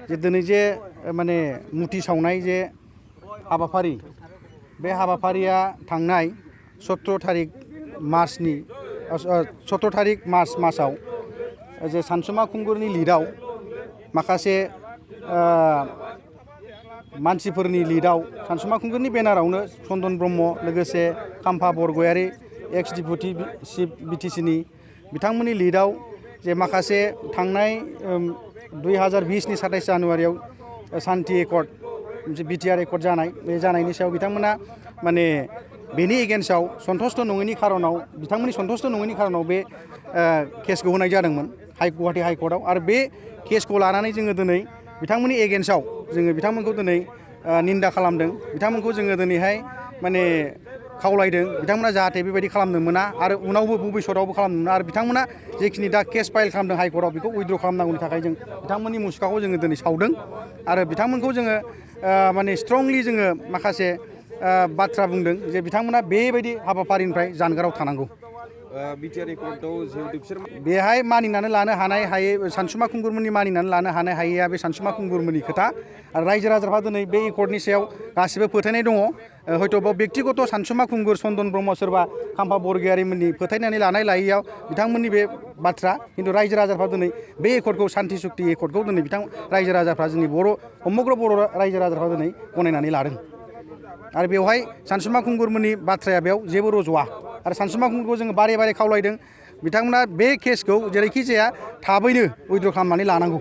जे दिनै जे माने मुथि सावनाय जे हाबाफारि बे हाबाफारिया थांनाय 17 तारिख मार्चनि 17 तारिख मार्च मासाव जे सानसुमा खुंगुरनि लिडाव माखासे मानसिफोरनि लिडाव सानसुमा खुंगुरनि बेनारावनो चन्दन ब्रह्म लोगोसे खाम्फा बरगयारि एक्स डिपुटि चिफ बिटिसिनि बिथांमोननि लिडाव जे माखासे थांनाय 2020 नि 27 जानुवारियाव शान्ति एकर्ड मोनसे बिटिआर एकर्ड जानाय बे जानायनि सायाव बिथांमोना माने बेनि एगेन्स्टआव सन्तुष्ट नङैनि खारनाव बिथांमोननि सन्तुष्ट नङैनि खारनाव बे केसखौ होनाय जादोंमोन गुवाहाटी हाइकर्टआव आरो बे केसखौ लानानै जोङो दिनै बिथांमोननि एगेन्स्टआव जोङो बिथांमोनखौ दिनै निन्दा खालामदों बिथांमोनखौ जोङो दिनैहाय माने खावलायदों बिथांमोना जाहाथे बेबायदि खालामनो मोना आरो उनावबो भबिष्यतआवबो खालामनो मोना आरो बिथांमोना जेखिनि दा केस फाइल खालामदों हाइकर्टआव बेखौ उइथड्र खालामनांगौनि थाखाय जों बिथांमोननि मुसुखाखौ जोङो दिनै सावदों आरो बिथांमोनखौ जोङो माने स्ट्रंलि जोङो माखासे बाथ्रा बुंदों जे बिथांमोना बेबायदि हाबाफारिनिफ्राय जानगाराव थानांगौ बिटिआर एकर्डआव जिहेतु बिसोर बेहाय मानिनानै लानो हानाय हायै सानसुमा खुंगुरमोननि मानिनानै लानो हानाय हायैया बे सानसुमा खुंगुरमोननि खोथा आरो रायजो राजाफ्रा दिनै बे एकर्डनि सायाव गासिबो फोथायनाय दङ हयथ' बेयाव बेक्तिगत सानसुमा खुंगुर चन्दन ब्रह्म सोरबा खाम्फा बरगयारिमोननि फोथायनानै लानाय लायैयाव बिथांमोननि बे बाथ्रा खिन्थु रायजो राजाफ्रा दिनै बे एकर्डखौ शान्ति सुक्ति एकर्डखौ दिनै रायजो राजाफ्रा जोंनि समग्र बर' रायजो राजाफ्रा दिनै गनायनानै लादों आरो बेवहाय सानसुमा खुंगुरमोननि बाथ्राया बेयाव जेबो रज'आ आरो सानसुमा खुंगुरखौ जोङो बारे बारे खावलायदों बिथांमोना बे केसखौ जेरैखि जाया थाबैनो उइथड्र खालामनानै लानांगौ।